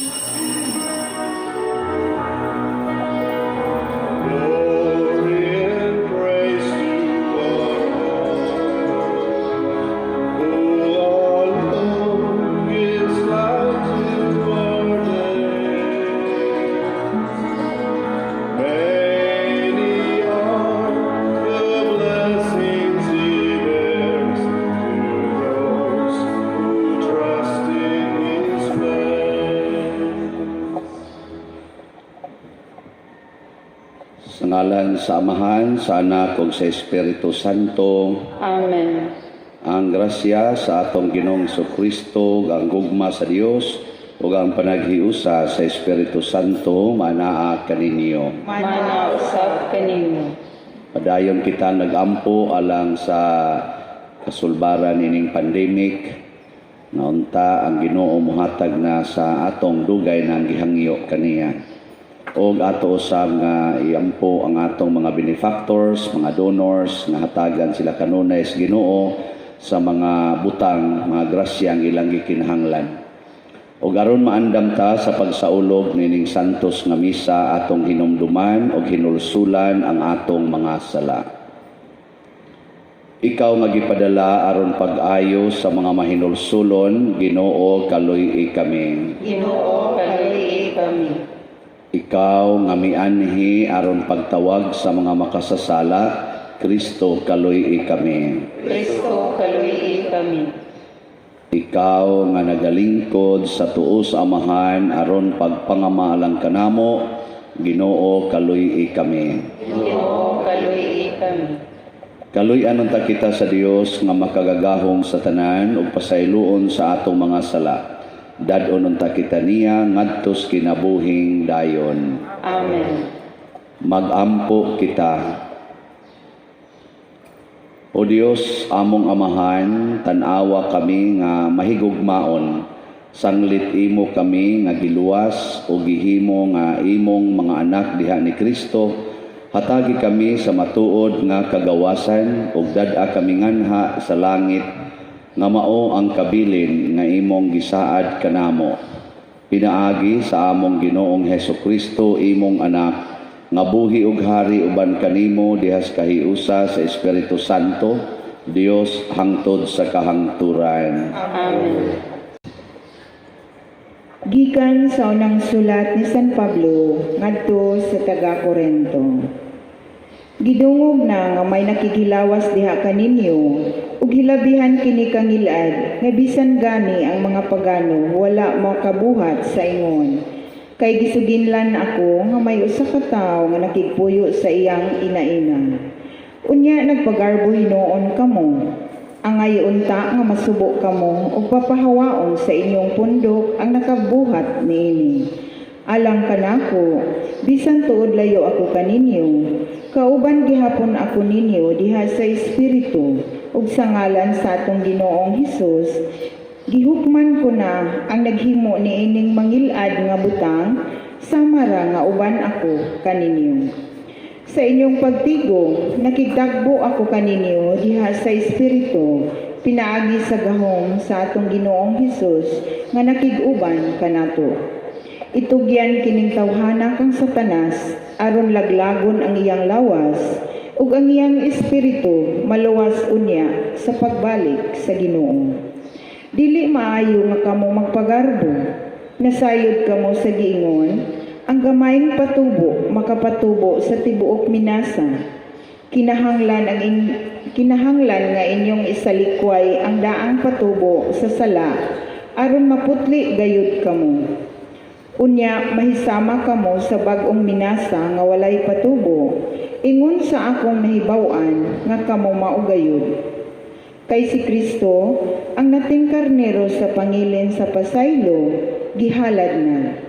Glory and praise to our God, who alone gives light to our days. Many are the blessings He bears to those who trust in His ways. Sa ngalan sa Amahan, sa Anak ug sa Espiritu Santo. Amen. Ang grasya sa atong Ginoong Kristo, ang gugma sa Dios ug ang panaghiusa sa Espiritu Santo manaa kaninyo. Mana usab kaninyo. Padayon kita nagampo alang sa kasulbaran ining pandemic nga unta ang Ginoo mohatag na sa atong dugay nang gihangyo kaniya. Og ato usab nga iampo ang atong mga benefactors, mga donors nga hatagan sila kanunay sa Ginoo sa mga butang, mga grasya ang ilang gikinahanglan. Og aron maandam ta sa pagsaulog nining santos nga misa, atong hinumduman og hinulsulan ang atong mga sala. Ikaw nga gipadala aron pag-ayo sa mga mahinulsulon, Ginoo, kaluy-i kami. Ginoo, kaluy-i kami. Ikaw nga mianhi aron pagtawag sa mga makasasala, Kristo, kaluy-i kami. Kristo, kaluy-i kami. Ikaw nga nagalingkod sa tuo sa Amahan aron pagpangama alang kanamo, Ginoo, kaluy-i kami. Ginoo, kaluy-i kami. Kaluy-an unta kita sa Dios nga makagagahom sa tanan ug pasayloon sa atong mga sala. Dad-on unta kita niya ngadto sa kinabuhing dayon. Amen. Magampo kita. O Dios, among Amahan, tan-awa kami nga mahigugmaon. Sanglit imo kami nga giluwas o gihimo nga imong mga anak diha ni Kristo, hatagi kami sa matuod nga kagawasan ug dad-a kami nganha sa langit nga mao ang kabilin nga imong gisaad kanamo. Pinaagi sa among Ginoong Heso Kristo, imong anak, nga buhi ug hari uban kanimo diha sa kahiusa sa Espiritu Santo, Dios hangtod sa kahangturan. Amen. Gikan sa unang sulat ni San Pablo ngadto sa taga Korento. Gidungog na nga may nakighilawas diha kaninyo ug hilabihan kini kangilad nga bisan gani ang mga pagano wala makabuhat sa ingon. Kay gisuginlan ako nga may usa ka tawo nga nakigpuyo sa iyang inaina. Unya nagpagarbo hinuon kamo. Angay unta nga masubo kamo ug papahawaon sa inyong pundok ang nakabuhat niini. Alang kanako, bisan tuod layo ako kaninyo, kauban gihapon ako ninyo diha sa espiritu ug sa ngalan sa atong Ginoong Hesus, gihukman ko na ang naghimo niining mangilad nga butang, sama ra nga uban ako kaninyo. Sa inyong pagtigo, nakigdagbo ako kaninyo diha sa espiritu, pinaagi sa gahom sa atong Ginoong Hesus nga nakig-uban kanato. Itugyan kining tawhana kang Satanas aron laglagon ang iyang lawas ug ang iyang espiritu maluwas unya sa pagbalik sa Ginoo. Dili maayo nga kamo magpagarbo. Nasayod kamo sa giingon, "Ang gamayng patubo makapatubo sa tibuok minasa." Kinahanglan nga inyong isalikway ang daang patubo sa sala aron maputli gayud kamo. Unya mahisama kamo sa bag-ong minasa nga walay patubo, ingon sa akong nahibaw-an nga kamo mao gayud. Kay si Kristo, ang nating karnero sa pangilin sa pasaylo, gihalad na.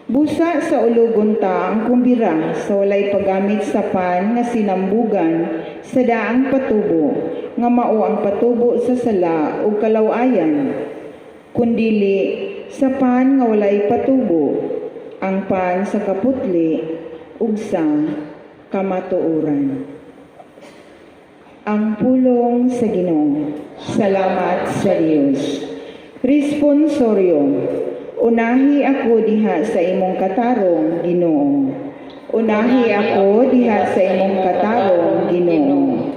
Busa sa ulogon ta ang kumbira sa walay paggamit sa pan nga sinambugan sa daang patubo, nga mao ang patubo sa sala ug kalaw-ayan. Kundili sa pan nga walay patubo, ang pan sa kaputli ug sa kamatuoran. Ang pulong sa Ginoo. Salamat sa Dios. Responsorio. Unahi ako diha sa imong katarong, Ginoo. Unahi ako diha sa imong katarong, Ginoo.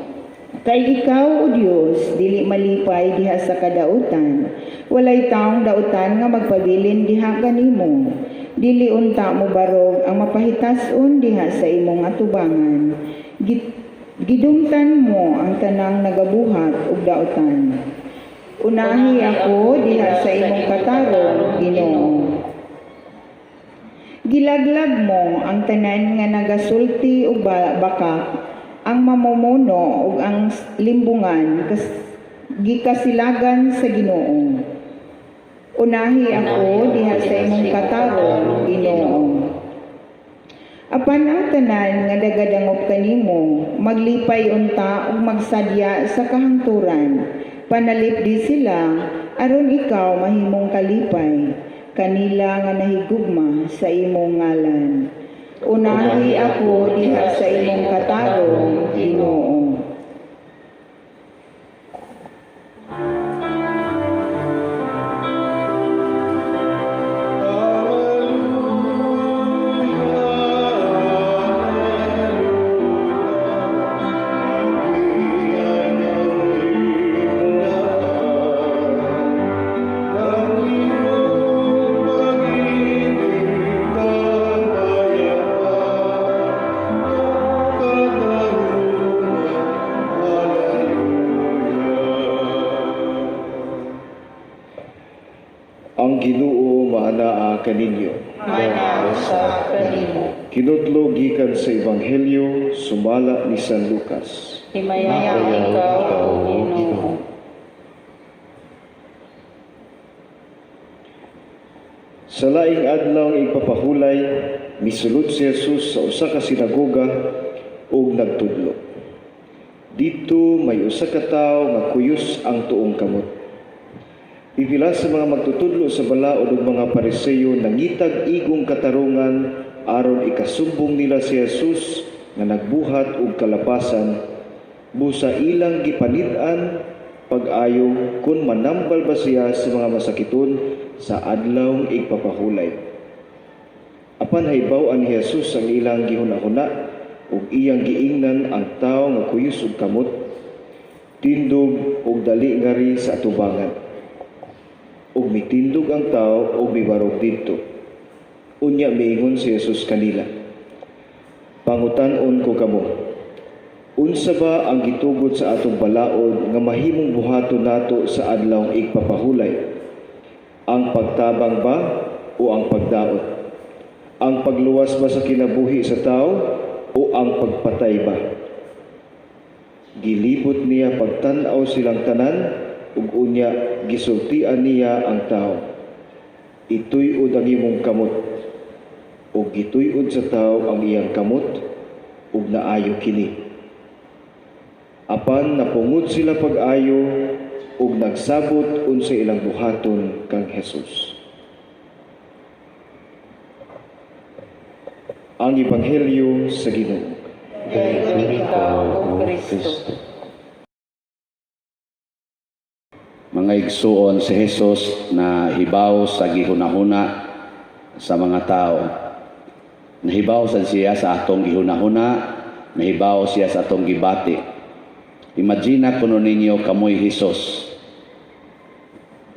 Kay ikaw, O Dios, dili malipay diha sa kadautan. Walay taong dautan nga magpabilin diha kanimo. Dili unta mo barog ang mapahitason diha sa imong atubangan. Gidumtan mo ang tanang nagabuhat og dautan. Unahi ako diha sa imong katarong, Ginoo. Gilaglag mo ang tanan nga nagasulti og bakak, ang mamumuno ug ang limbungan gikasilagan sa Ginoo. Unahi ako diha sa imong katarong, Ginoo. Apan ang tanan nga nagadangop kanimo, maglipay unta ug magsadya sa kahangturan. Panalipdi sila aron ikaw mahimong kalipay kanila nga nahigugma sa imong ngalan. Unahi ako diha sa imong katarong, Ginoo. Ang Ginoo maanaa kaninyo. Mana sa kanimo. Kinutlo gikan sa Ebanghelyo sumala ni San Lucas. Himaya ikaw, O Ginoo. Sa laing adlaw nga igpapahulay, misulod si Jesus sa usa ka sinagoga ug nagtudlo. Didto may usa ka tawo nga kuyos ang tuong kamot. Pipila sa mga magtutudlo sa balaod ug mga Pariseyo nangitag igong katarungan aron ikasumbong nila si Jesus nga nagbuhat og kalapasan, busa ilang gipanid-an pag-ayo kung manambal ba siya sa mga masakiton sa adlawng igpapahulay. Apan nahibaw-an ni Jesus ang ilang gihuna-huna ug iyang giingnan ang tawo nga kuyos og kamot, "Tindog og dali ngari sa atubangan." Ug mitindog ang tawo ug mibarog didto. Unya miingon si Jesus kanila, "Pangutan-on ko kamo, unsa ba ang gitugot sa atong balaod nga mahimong buhaton nato sa adlawng igpapahulay? Ang pagtabang ba o ang pagdaot? Ang pagluwas ba sa kinabuhi sa tao o ang pagpatay ba?" Gilibot niya pagtan-aw silang tanan ug unya gisultian niya ang tao, "Ituy-od ang imong kamot." Ug gituy-od sa tao ang iyang kamot ug naayo kini. Apan napungot sila pag-ayo ug nagsabot unsa ilang buhaton kang Jesus. Ang Ebanghelyo sa Ginoo. Dayon ikaw, O Kristo. Mga igsuon, si Jesus nahibaw sa gihunahuna sa mga tao. Nahibaw sa siya sa atong gihunahuna, nahibaw siya sa atong gibati. Imagine kuno ninyo kamoy Jesus.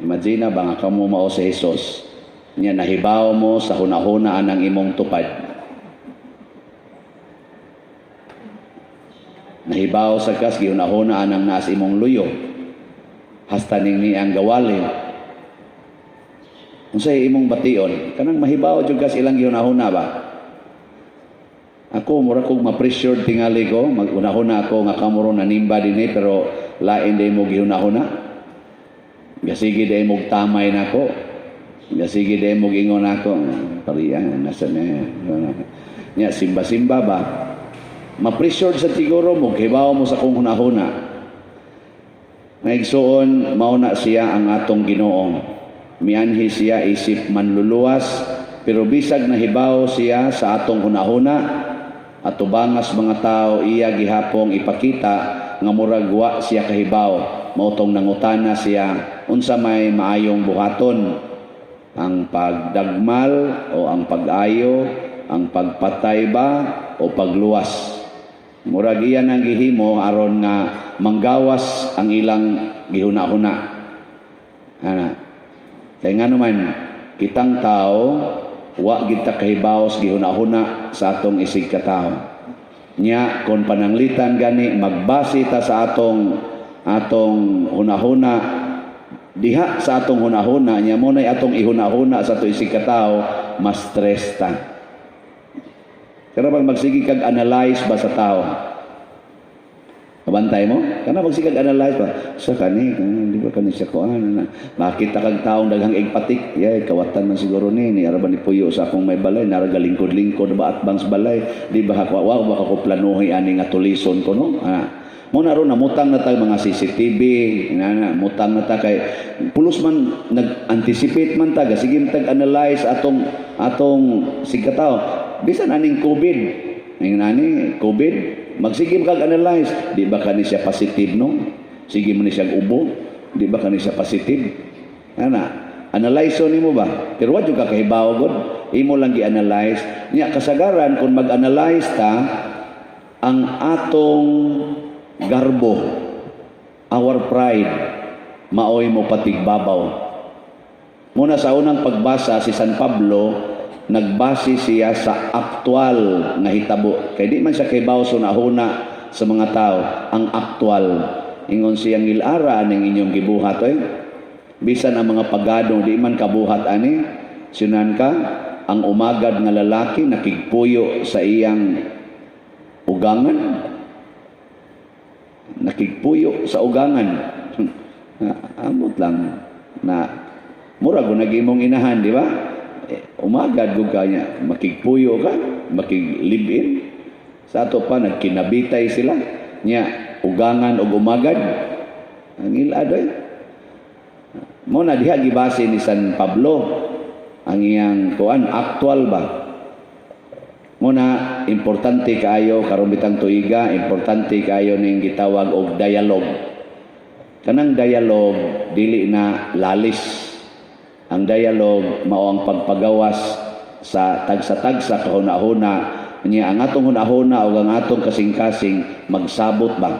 Imagine ba nga kamo mao si Jesus? Nya nahibaw mo sa hunahuna anang imong tupad. Nahibaw sa kas gihunahuna anang naas imong luyo. Hasta ning ni ang gawali. Unsay imong bation? Kanang mahibaw jud kas ilang gihunahuna ba? Ako mura kog ma-pressure tingali ko, magunahuna ako nga kamo ron nanimba dinhi pero lain day mo gihunahuna. Gasige day mo tamay nako. Gasige day mo ingon nako. Pariya nasa na. Nya simba-simba ba? Ma-pressure sa siguro mo, hibaw mo sa kong hunahuna. Naigsuon, mao na siya ang atong Ginoo. Mianhi siya isip manluluwas, pero bisag nahibaw siya sa atong hunahuna, atubangas mga tao iya gihapong ipakita nga murag wa siya kahibaw. Mao tong nangutana siya unsa may maayong buhaton. Ang pagdagmal o ang pag-ayo, ang pagpatay ba o pagluwas. Murag iyan ang gihimo aron nga manggawas ang ilang gihuna-huna. Ana. Kay nga naman, kitang tao, wa gid ta kahibaw sa gihuna-huna sa atong isig katawo. Nya kon pananglitan gani magbase ta sa atong atong hunahuna, diha sa atong hunahuna nya mo nay atong ihunahuna sa atong isig katawo, mas stress ta. Pero pag magsige kag analyze ba sa tao, kabantay mo? Kana magsige kag analyze ba? Sa kani, di ba kani siya kuan na. Makita kag taong daghang igpatik, yay, kawatan man siguro ni ara ba ni puyo sa akong may balay, nara galingkod-lingkod ba atbang sa balay, di ba ako wa ba ko planuhi ani nga tulison ko, no? Ah. Mo na ron namutang na ta mga CCTV, na mutang na ta kay pulos man nag-anticipate man ta, sige tag analyze atong atong sigkatao. Bisan aning COVID, ning nani COVID, magsige kag analyze, di ba kani siya positive, no? Sige mo ni siya ubo, di ba kani siya positive? Ana, analyze nimo ba? Pero wa jud ka kahibaw gud, imo lang gi-analyze. Nya kasagaran kung mag-analyze ta, ang atong garbo, our pride, maoy mo patigbabaw. Muna sa unang pagbasa, si San Pablo, nagbase siya sa aktual nga hitabo. Kay di man siya kahibaw sa hunahuna sa mga tao, ang aktual. Ingon siyang, "Ilara ning inyong gibuhat oy. Bisan ang mga pagano di man kabuhat ani." Sinan ka, ang umagad nga lalaki nakigpuyo sa iyang ugangan, nakigpuyo sa ugangan. Amot lang na mura ko nagimong inahan, di ba? Eh, umagad ko kanya, makigpuyo ka, makig-live-in. Sa ato pa, nagkinabitay sila. Nya, ugangan og umagad. Ang ilad eh. Mo na diha gibase ni San Pablo ang iyang kuan, actual ba. Muna importante kaayo karon bitang tuiga, importante kaayo ning gitawag og dialogue. Kanang dialogue dili na lalis. Ang dialogue mao ang pagpagawas sa tagsa-tagsa kahuna-huna niya, ang atong hunahuna o ang atong kasing-kasing magsabot ba.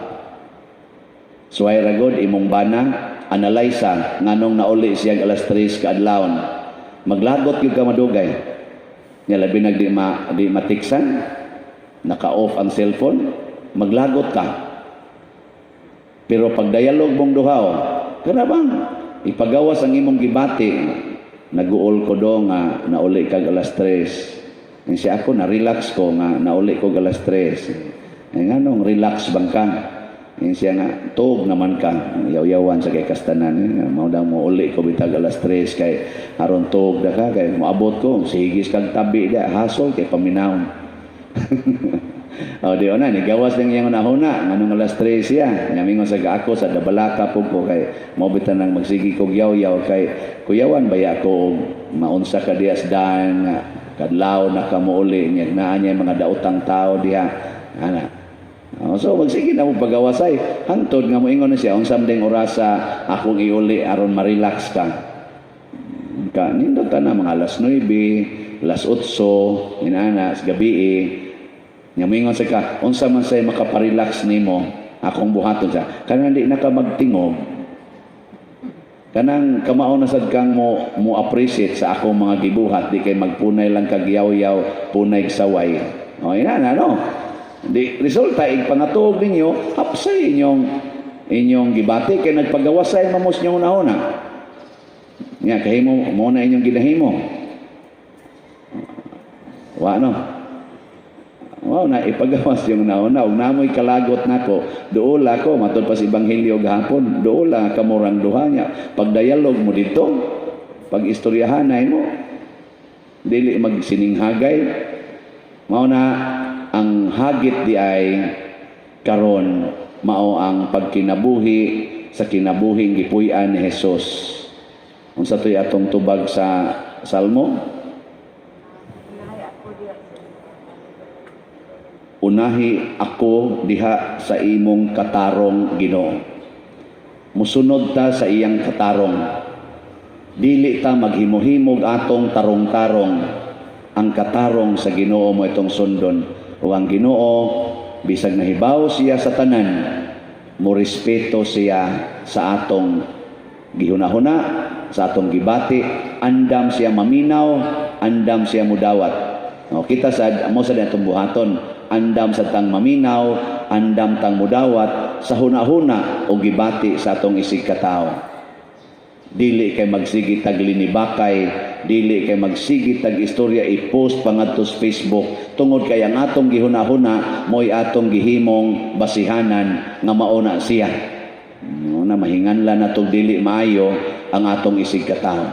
Suway ra gud imong bana, analyze nganong nauli siya alas 3 kaadlawon. Maglagot gyud ka madugay. Nya labi nag di matiksan, naka-off ang cellphone, maglagot ka. Pero pag dialogue mong duhaw, kana bang ipagawas ang imong gibati, "Naguol ko do nga nauli kag alas 3." Ang siya, "Ako na relax ko nga nauli ko alas 3." "Eh, nganong relax bang ka?" Yung siya nga, "Tuog naman ka." Yaw-yawan sa kay kastanan. Eh, mao daw mo uli ko bitag alas 3 kay aron tuog na ka. Kay moabot ko, sigis kag tabi da, hasol kay paminawon. O di na, nigawas lang iyang hunahuna, nganong alas 3 siya. Nyamingon sa ako sa dabalaka po ko kay mo bitan nang magsigi kog yaw-yaw kay kuyawan baya ko og maunsa ka diya sa daan nga kadlaw na ka mo uli niya, naa niya mga daotang tao diha. Ana. Oh, so magsige na mo pagawasay hangtod nga moingon na siya, "Unsa man ding orasa akong iuli aron ma-relax ka?" Ka nindot ta na mga alas 9, alas 8, inana sa gabi eh. Nga moingon sa ka, "Unsa man say makaparelax nimo akong buhaton?" Sa kanang di na ka magtingog, kanang kamao na sad kang mo mo appreciate sa akong mga gibuhat, di kay magpunay lang kag yaw-yaw, punay saway. O ina na, no, di resulta igpangatuog ninyo, hapsay inyong inyong gibati kay nagpagawasay mamos inyong unahuna nya kahimo mo na inyong ginahimo. Wa no. Wow, na ipagawas yung nauna. Ug namoy kalagot nako. Duola ko, matod pa sa Ebanghelyo gahapon. Duola kamurang duha niya. Pag dialogue mo dito, pag istoryahanay mo, dili magsininghagay. Mao na ang hagit di ay karon mao ang pagkinabuhi sa kinabuhing gipuy-an ni Jesus. Unsa to'y atong tubag sa Salmo? "Unahi ako diha sa imong katarong, Ginoo." Musunod ta sa iyang katarong. Dili ta maghimo-himog atong tarong-tarong. Ang katarong sa Ginoo mo itong sundon. O ang Ginoo, bisag nahibaw siya sa tanan, mo respeto siya sa atong gihunahuna, sa atong gibati, andam siya maminaw, andam siya mudawat. O, kita sad mo sa atong buhaton, andam sa tang maminaw, andam tang mudawat sa hunahuna o gibati sa atong isig katao. Dili kay magsigi tag linibakay, dili kay magsigi tag istorya i-post pa ngadto sa Facebook tungod kay ang atong gihunahuna mo'y atong gihimong basihanan nga mauna siya. No, na mahinganlan natong dili maayo ang atong isig katao.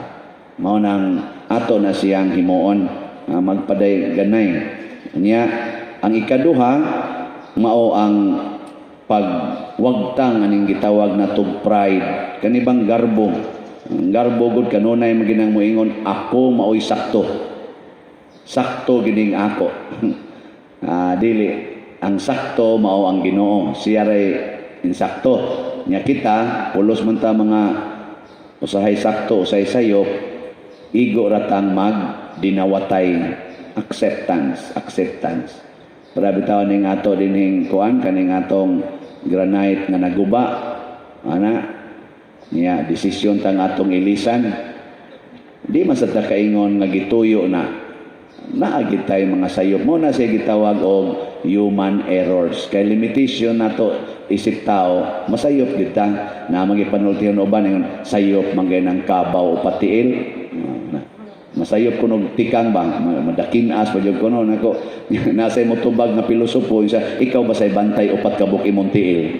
Mao nang ato na siyang himuon, magpaday ganay. Nya ang ikaduha mao ang pagwagtang aning gitawag na tug pride, kani bang garbo. Ang garbo gud kanunay maginang moingon, "Ako maoy sakto, sakto gining ako." Dili, ang sakto mao ang Ginoo, siya ray insakto. Nya kita pulos man ta mga usahay sakto, usahay sayop, igo ratang mag dinawatay, acceptance, acceptance. Para bitaw ning ato dinhing kuan, kaning atong granite nga naguba ana niya, desisyon tang atong ilisan. Di man sa ta kaingon nga gituyo na naa gid tay mga sayop mo na siya gitawag og human errors, kay limitation nato isip tao, masayop gid ta na magipanultihon uban ingon sayop man gay ng kabaw o patiil na. Masayop kuno og tikang ba, madakinas pa jud kuno nako. Nasa mo tubag nga pilosopo isa, "Ikaw ba say bantay upat ka buok imong tiil?"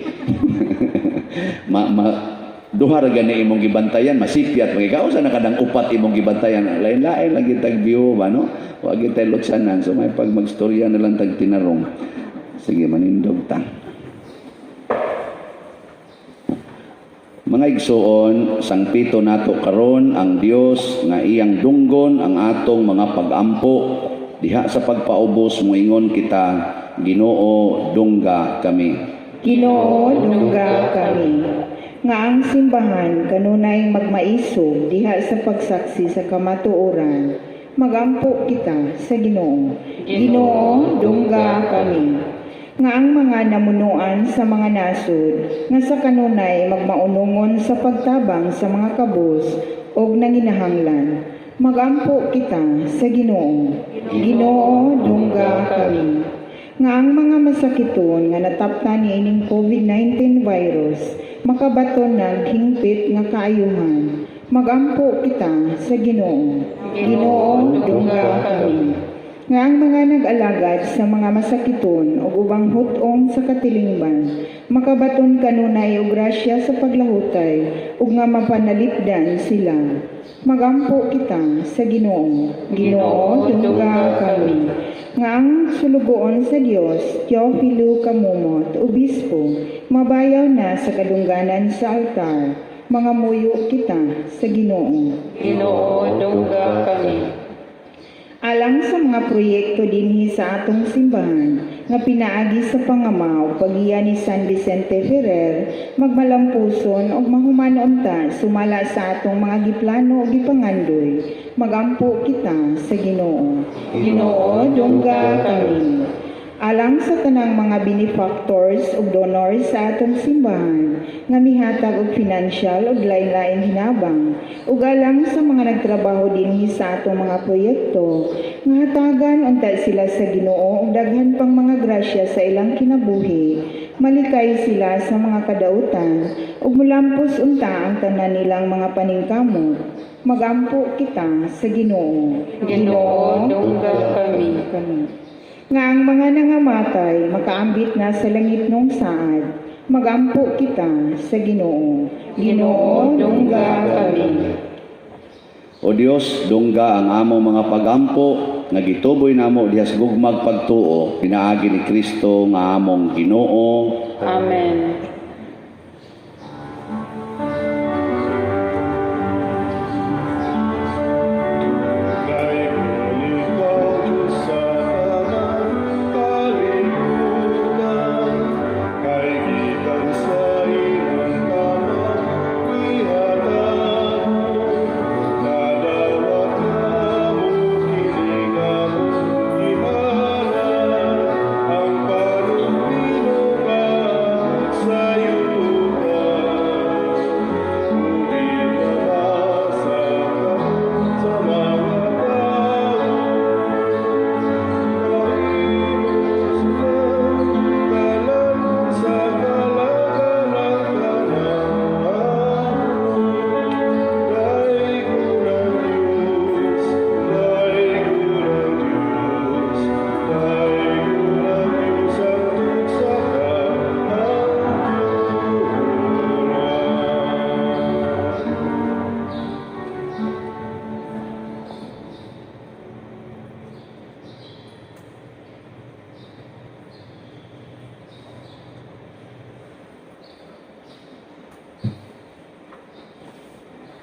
Ma duha ra gani imong gibantayan, masipyat man ikaw sa nakadang upat imong gibantayan. Lain-lain lagi tag view ba, no? Wa gyud tay lutsanan, so may pag magstorya na lang tag tinarong. Sige, manindog ta. Mga igsuon, sangpito nato karon ang Dios nga iyang dunggon ang atong mga pagampo. Diha sa pagpaubos, moingon kita, "Ginoo, dungga kami." Ginoo, dungga kami. Nga ang simbahan kanunay magmaisog diha sa pagsaksi sa kamatuoran. Magampo kita sa Ginoo. Ginoo, dungga kami. Nga ang mga namunuan sa mga nasod nga sa kanunay magmaunungon sa pagtabang sa mga kabus og nanginahanglan. Magampo kita sa Ginoo. Ginoo, dungga kami. Nga ang mga masakiton nga nataptan niining COVID-19 virus makabaton nag hingpit nga kaayuhan. Magampo kita sa Ginoo. Ginoo, dungga kami. Nga ang mga nag-alagad sa mga masakiton ug ubang hut-ong sa katilingban makabaton kanunay og grasya sa paglahutay ug nga mapanalipdan sila. Magampo kita sa Ginoo. Ginoo, dungga kami. Nga ang sulugoon sa Dios, Teofilo Camomot, Obispo, mabayaw na sa kadungganan sa altar. Mangamuyo kita sa Ginoo. Ginoo, dungga kami. Alang sa mga proyekto dinhi sa atong simbahan nga pinaagi sa pangama ug paggiya ni San Vicente Ferrer, magmalampuson ug mahuman unta sumala sa atong mga giplano ug gipangandoy. Magampo kita sa Ginoo. Ginoo, dungga kami. Alang sa tanang mga benefactors ug donors sa atong simbahan nga mihatag og financial ug lain-laing hinabang, ug alang sa mga nagtrabaho dinhi sa atong mga proyekto, nga hatagan unta sila sa Ginoo og daghan pang mga grasya sa ilang kinabuhi, malikay sila sa mga kadautan ug mulampos unta ang tanan nilang mga paningkamot. Magampo kita sa Ginoo. Ginoo, dungga kami. Kami. Nga ang mga nangamatay makaambit na sa langit nung saad. Magampo kita sa Ginoo. Ginoo, dungga kami. O Dios, dungga ang among mga pagampo nga gituboy namo diha sa gugmag pagtuo pinaagi ni Kristo nga among Ginoo. Amen. Kay ikaw, Diyos, sa tanan kalibutan, kay gikan sa imong kamot gihatag.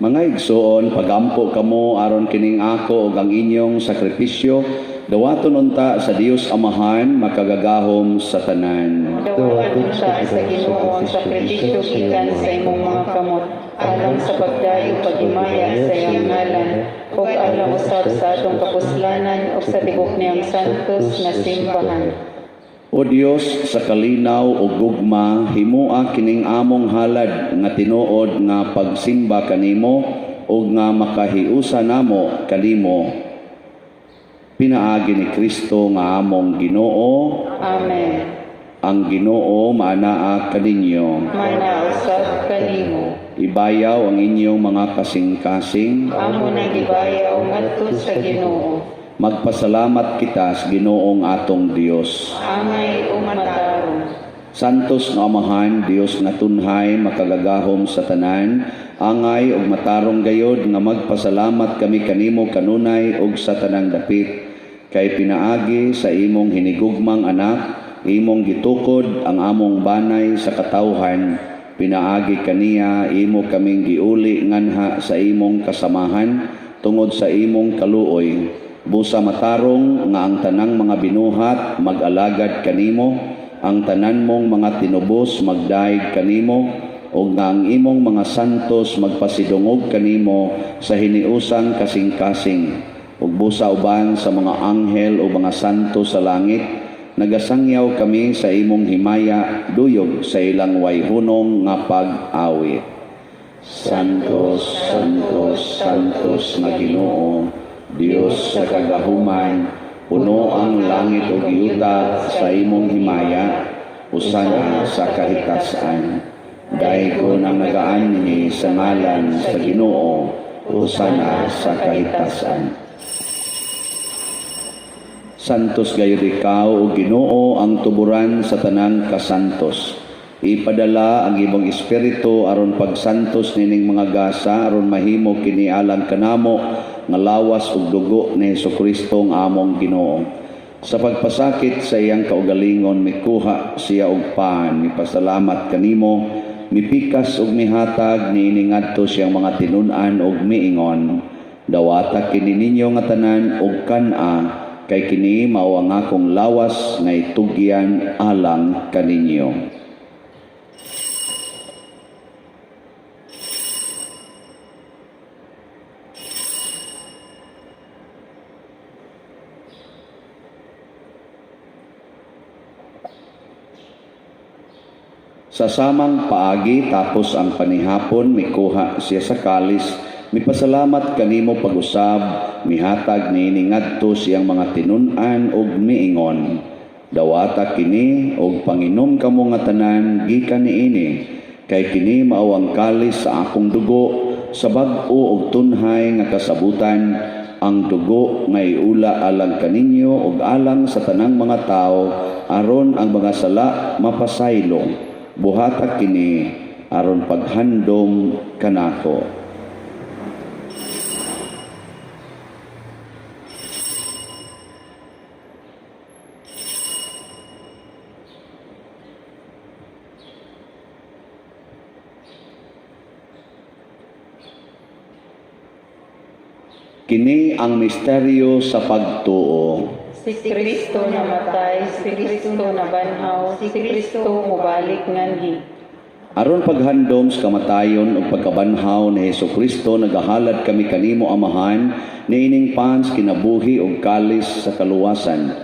Mga igsoon, pagampo kamo aron kining ako ug ang inyong sakripisyo dawaton unta sa Dios Amahan makagagahom sa tanan. Dawaton unta sa Ginoo ang sakripisyo gikan sa imong mga kamot alang sa pagdayeg paghimaya sa iyang ngalan ug alang usab sa atong kapuslanan ug sa tibuok niyang santos nga simbahan. O Dios, sa kalinaw ug gugma, himoa kining among halad nga tinuod nga pagsimba kanimo ug nga makahiusa namo kanimo. Pinaagi ni Kristo nga among Ginoo. Amen. Ang Ginoo maanaa kaninyo. Mana usab kanimo. Ibayaw ang inyong mga kasing-kasing. Amo nang gibayaw ngadto sa Ginoo. Magpasalamat kita sa Ginoong atong Dios. Angay ug matarong. Santos nga Amahan, Dios nga tunhay, makagagahom sa tanan, angay ug matarong gayod nga magpasalamat kami kanimo kanunay ug sa tanang dapit. Kay pinaagi sa imong hinigugmang anak, imong gitukod ang among banay sa katawhan, pinaagi kaniya imo kaming giuli nganha sa imong kasamahan tungod sa imong kaluoy. Busa matarong nga ang tanang mga binuhat mag-alagad kanimo, ang tanan mong mga tinubos magdayeg kanimo, ug nga ang imong mga santos magpasidungog kanimo sa hiniusang kasing-kasing. Ug busa uban sa mga anghel o mga santo sa langit, nagasangyaw kami sa imong himaya duyog sa ilang wayhunong nga pag-awit. Santos, Santos, Santos nga Ginoo, Dios sa kagahuman, puno ang langit ug yuta sa imong himaya, usana sa kahitasan. Daygon ang nagaanhi sa ngalan sa Ginoo, usana sa kahitasan. Santos gayud ikaw o Ginoo ang tuburan sa tanang kasantos. Ipadala ang imong espiritu aron pagsantos nining mga gasa aron mahimo kini alang kanamo nga lawas ug dugo ni Hesukristo ang among Ginoo. Sa pagpasakit sa iyang kaugalingon mikuha siya og pan, mipasalamat kanimo, mipikas ug mihatag niini ngadto siyang mga tinun-an ug miingon. Dawata kini ninyo nga tanan ug kan-a, kay kini mao ang akong lawas nga itugyan alang kaninyo. Sa samang paagi tapos ang panihapon mikuha siya sa kalis, mipasalamat kanimo pag-usab, mihatag niini ngadto siyang mga tinun-an ug miingon. Dawata kini ug panginom kamo nga tanan gikan niini, kay kini mao ang kalis sa akong dugo sa bag-o ug tunhay nga kasabutan, ang dugo nga iula alang kaninyo ug alang sa tanang mga tawo aron ang mga sala mapasaylo. Buhata kini aron paghandom kanako. Kini ang misteryo sa pagtuo. Si Kristo namatay, si Kristo nabanhaw, si Kristo mobalik nganhi. Aron paghandom sa kamatayon ug pagkabanhaw ni Hesukristo, nagahalad kami kanimo Amahan niining pan sa kinabuhi ug kalis sa kaluwasan.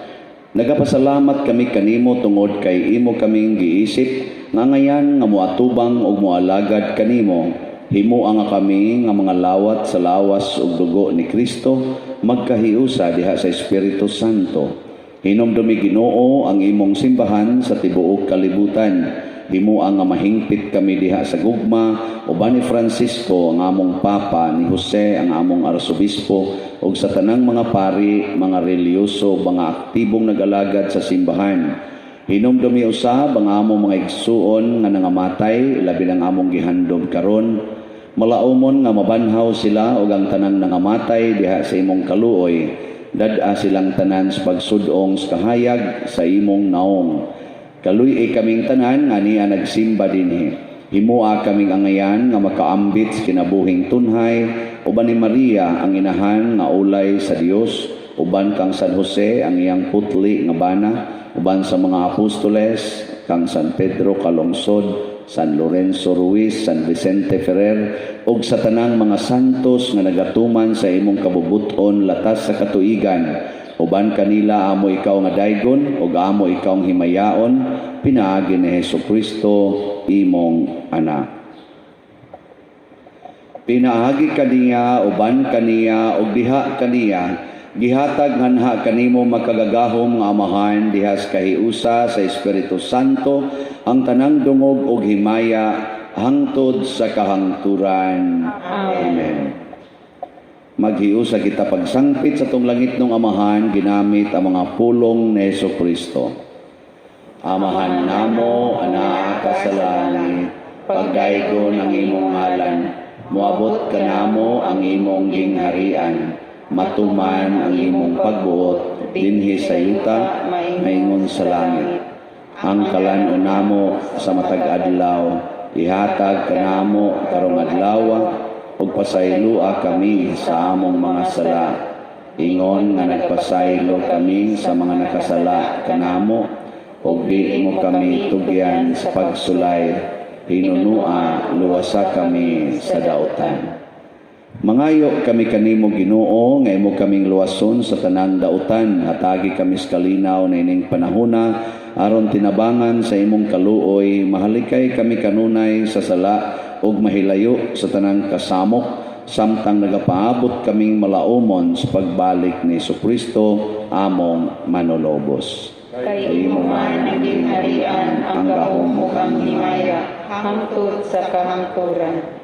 Nagapasalamat kami kanimo tungod kay imo kaming giisip nga ngayan nga moatubang ug moalagad kanimo. Himoa nga kami nga mga lawat sa lawas ug dugo ni Kristo magkahiusa diha sa Espiritu Santo. Hinumdumi, Ginoo, ang imong simbahan sa tibuok kalibutan. Himoa nga mahingpit kami diha sa gugma uban ni Francisco ang among Papa, ni Jose ang among Arsobispo ug sa tanang mga pari, mga relihiyoso, mga aktibong nagalagad sa simbahan. Hinumdumi usab ang among mga igsuon nga nangamatay, labi ng among gihandom karon. Malaumon nga mabanhaw sila ug ang tanang nangamatay diha sa imong kaluoy. Dad-a silang tanan sa pagsudong sa kahayag sa imong naong. Kaluy-i kaming tanan nga niya nagsimba dinhi. Himua kaming angayan nga makaambit sa kinabuhing tunhay uban ni Maria ang inahan nga ulay sa Dios, uban kang San Jose ang iyang putli nga bana, uban sa mga apostoles, kang San Pedro Calungsod, San Lorenzo Ruiz, San Vicente Ferrer, ug sa tanang mga santos nga nagatuman sa imong kabubut-on latas sa katuigan. Uban kanila amo ikaw nga daygon ug amo ikaw ang himayaon pinaagi ni Hesus Kristo imong anak. Pinaagi kaniya, uban kaniya, ug diha kaniya, gihatag nganha kanimo makagagahom nga Amahan diha sa kahiusa sa Espiritu Santo ang tanang dungog ug himaya hangtod sa kahangturan. Amen. Maghiusa kita pagsangpit sa atong langitnong Amahan ginamit ang mga pulong ni Hesus Kristo. Amahan namo, anaa ka sa langit, pagdaygon ang imong ngalan, moabot kanamo ang imong gingharian, matuman ang imong pagbuot dinhi sa yuta maingon sa langit. Ang kalan-on namo sa matag adlaw, ihatag kanamo karong adlaw, ug pasayloa kami sa among mga sala, ingon nga nagpasaylo kami sa mga nakasala kanamo, ug di mo kami tugyan sa pagsulay, hinunua luwasa kami sa dautan. Mangayo kami kanimo, Ginoo, nga imo kaming luwason sa tanang dautan. Hatagi kami sa kalinaw na ining panahona aron tinabangan sa imong kaluoy mahalikay kami kanunay sa sala ug mahilayo sa tanang kasamok samtang nagapaabot kaming malaumon sa pagbalik ni Kristo among Manunubos. Kay imo man ang gingharian, ang gahom ug ang himaya, hangtod sa kahangturan.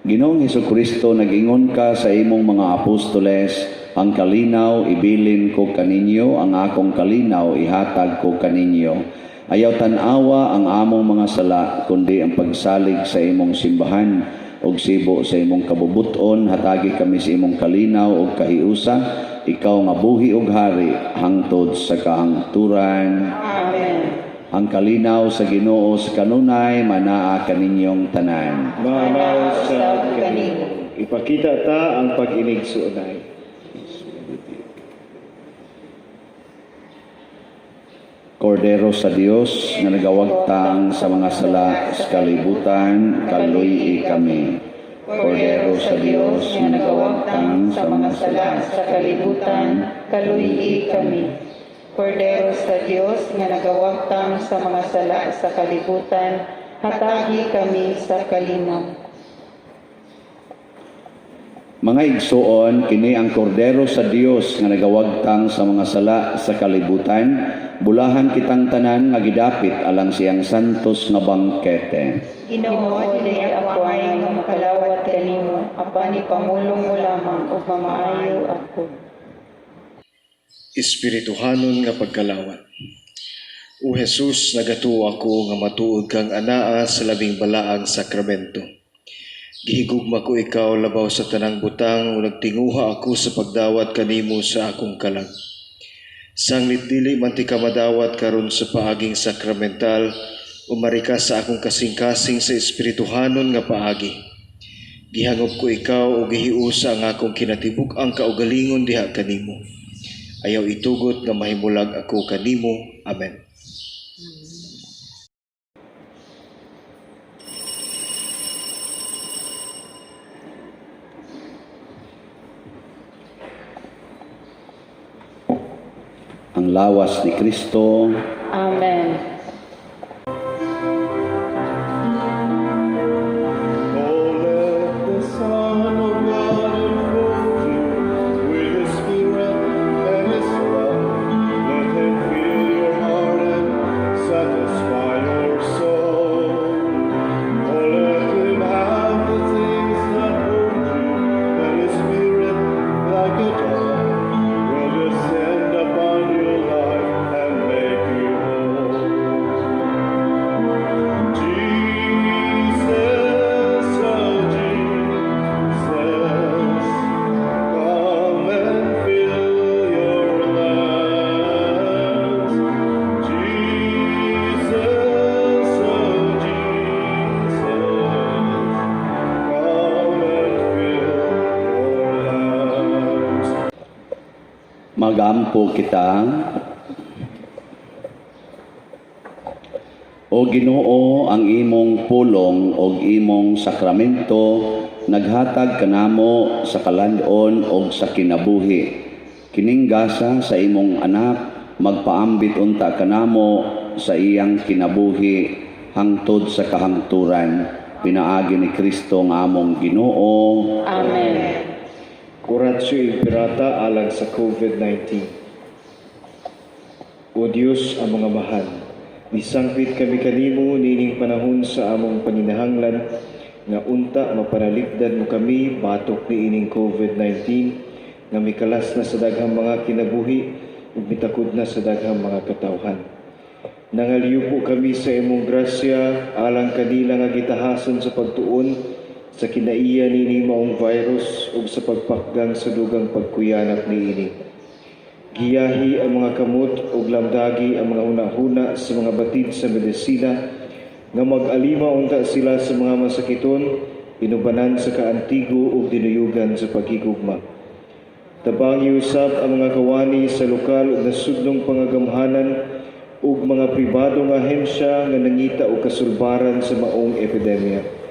Ginoong Kristo, nag-ingon ka sa imong mga apostoles, "Ang kalinaw ibilin ko kaninyo, ang akong kalinaw ihatag ko kaninyo." Ayaw tan-awa ang among mga sala, kundi ang pagsalig sa imong simbahan ug sibo sa imong kabubuton, hatagi kami sa imong kalinaw ug kahiusa, ikaw nga buhi ug hari hangtod sa kahangturan. Amen. Ang kalinaw sa Ginoo sa kanunay manaa kaninyong tanan. Manaa usab kanimo. Ipakita ta ang pag-inigsuonay. Kordero sa Dios nga nagawagtang sa mga sala sa kalibutan, kaluy-i kami. Kordero sa Dios nga nagawagtang sa mga sala sa kalibutan, kaluy-i kami. Kordero sa Dios nga nagawagtang sa mga sala sa kalibutan, hatagi kami sa kalinaw. Mga igsuon, kini ang Kordero sa Dios nga nagawagtang sa mga sala sa kalibutan. Bulahan kitang tanan nga gidapit alang siyang santos nga bangkete. Ginoo, Ginoo, dili ako angay nga makalawat kanimo, apan ipamulong mo lamang ug mamaayo ako. Espirituhanon nga pagkalawat. O Jesus, nagatuo ako nga matuod kang anaa sa labing balaang sakramento. Gihigugma ko ikaw labaw sa tanang butang ug nagtinguha ako sa pagdawat kanimo sa akong kalag. Sanglit dili man tika madawat karon sa paaging sakramental, umari ka sa akong kasing-kasing sa espirituhanon nga paagi. Gihangop ko ikaw ug gihiusa ang akong kinatibuk-ang kaugalingon diha kanimo. Ayaw itugot nga mahimulag ako kanimo. Amen. Ang lawas ni Kristo. Amen. Oh, let the Son of God enfold you with His Spirit and His love. Let Him fill your heart and satisfy your soul. Oh, let Him have the things that hold you, and His Spirit, like a dove, will descend upon your life and make you whole. Magampo kita. O Ginoo, ang imong pulong og imong sakramento naghatag kanamo sa kalan-on og sa kinabuhi. Kining gasa sa imong anak magpaambit unta kanamo sa iyang kinabuhi hangtod sa kahangturan, pinaagi ni Kristo nga among Ginoo. Amen. Oratio Imperata alang sa COVID-19. O Dios, among Amahan, misangpit kami kanimo niining panahon sa among panginahanglan nga unta mapanalipdan mo kami batok niining COVID-19 nga mikalas na sa daghang mga kinabuhi ug mitakod na sa daghang mga katawhan. Nangalyupo kami sa imong grasya alang kanila nga gitahason sa pagtuon sa kinaiya niining maong virus ug sa pagpakgang sa dugang pagkuyanap niini. Giyahi ang mga kamot ug lamdagi ang mga hunahuna sa mga batid sa medisina nga mag-alima unta sila sa mga masakiton, inubanan sa kaantigo ug dinuyugan sa paghigugma. Tabangi usab ang mga kawani sa lokal ug nasudnong pangagamhanan ug mga pribado nga ahensya nga nangita og kasulbaran sa maong epidemya.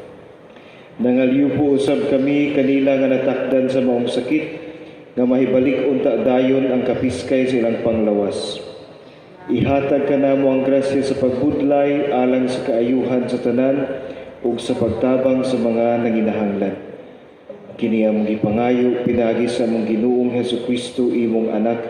Nangalyupo usab kami kanila nga natakdan sa maong sakit nga mahibalik unta dayon ang kapiskay sa ilang panglawas. Ihatag kanamo ang grasya sa pagbudlay alang sa kaayuhan sa tanan ug sa pagtabang sa mga nanginahanglan. Kini among gipangayo pinaagi sa among Ginoong Hesukristo, imong anak,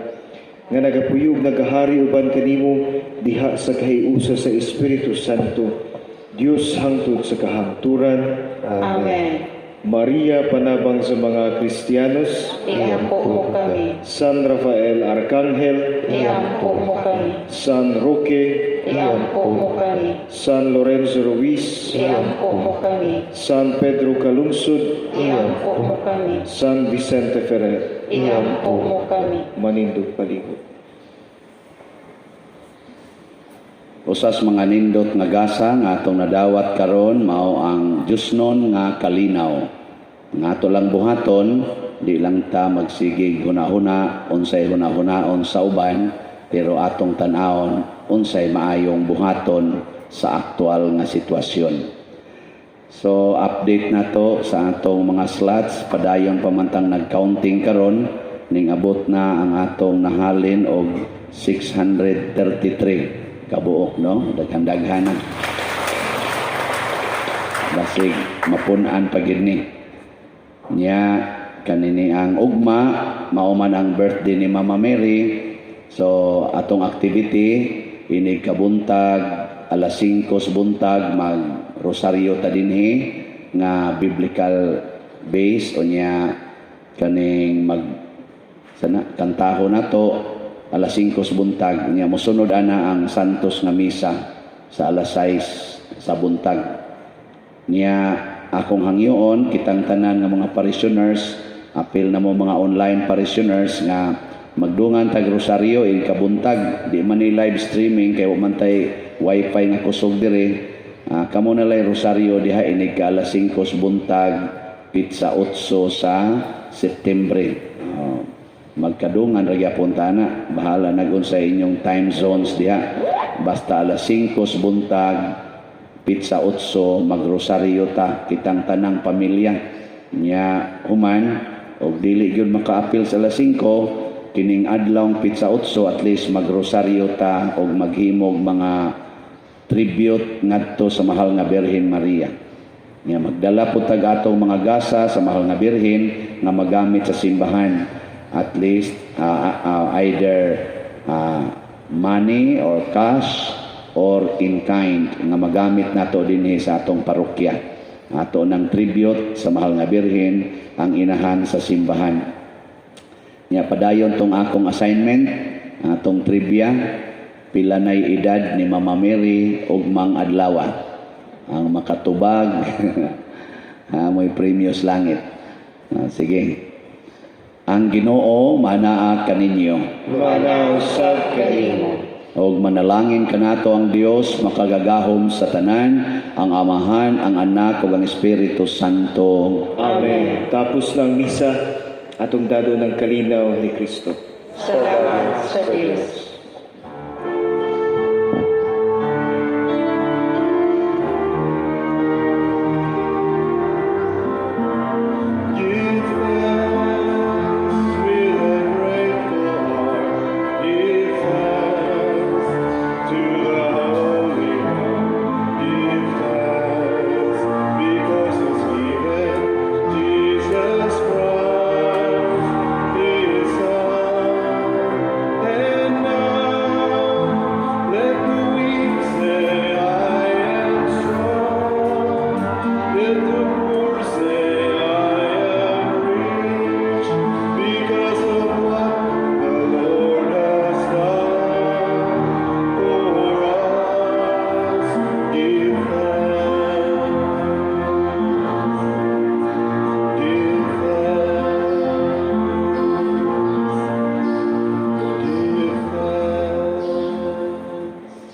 nga nagapuyo ug nagahari uban kanimo diha sa kahiusa sa Espiritu Santo, Dios hangtod sa kahangturan. Amen. Maria, panabang sa mga Kristiyanos, Iampo mo kami. San Rafael Arcangel, Iampo mo kami. San Roque, Iampo mo kami. San Lorenzo Ruiz, Iampo mo kami. San Pedro Calungsod, Iampo mo kami. San Vicente Ferrer. Iampo mo kami. Manindog palihog. Usas mga nindot nga gasa nga atong nadawat karon mao ang Diyosnon nga kalinaw. Nga ato lang buhaton, di lang ta magsigig hunahuna unsay hunahunaon sa uban, pero atong tan-awon unsay maayong buhaton sa aktual nga sitwasyon. So update na to sa atong mga slots, padayon pamantang nag-counting karon, ning abot na ang atong nahalin og 633 kabuok, no? Daghan-daghan na. Basig mapun-an pa gid ni. Nya kanini ang ugma mao man ang birthday ni Mama Mary. So atong activity inig kabuntag alas 5 sa buntag, mag rosaryo ta dinhi nga biblical base, unya kaning mag sana kantaho nato alas 5 sa buntag. Nya mosunod ana ang Santos nga misa sa alas 6 sa buntag. Niya akong hangyoon kitang tanan nga mga parishioners, apil na mo mga online parishioners, nga magdungan tag rosaryo in kabuntag. Di man ni live streaming kay wa man tay wifi nga kusog diri. Kamo na lay rosaryo diha inig ka alas 5 sa buntag, pitsa 8 sa Septembre. Magkadungan ra gyapon ta na, bahala na sa inyong time zones diha, basta alas 5 sa buntag, pitsa 8, magrosaryo ta kitang tanang pamilya. Nya human og dili gyud makaapil sa alas 5 kining adlawng pitsa 8, at least magrosaryo ta og maghimog mga tribute ngadto sa Mahal nga Birhen Maria. Nya magdala po tag atong mga gasa sa Mahal nga Birhen nga magamit sa simbahan, at least either money or cash or in kind nga magamit nato dinhi sa atong parokya. Ato ng tribute sa Mahal nga Birhen, ang inahan sa simbahan. Nya padayon tong akong assignment, atong trivia, pila nay edad ni Mama Mary ugmang adlaw? Ang makatubag, mo'y premyo sa langit. Sige. Ang Ginoo manaa kaninyo. Manaa usab kanimo. Og manalangin kanato ang Dios makagagahom sa tanan, ang Amahan, ang Anak ug ang Espiritu Santo. Amen. Tapos ng misa, atong dadon ang kalinaw ni Kristo. Salamat sa Dios.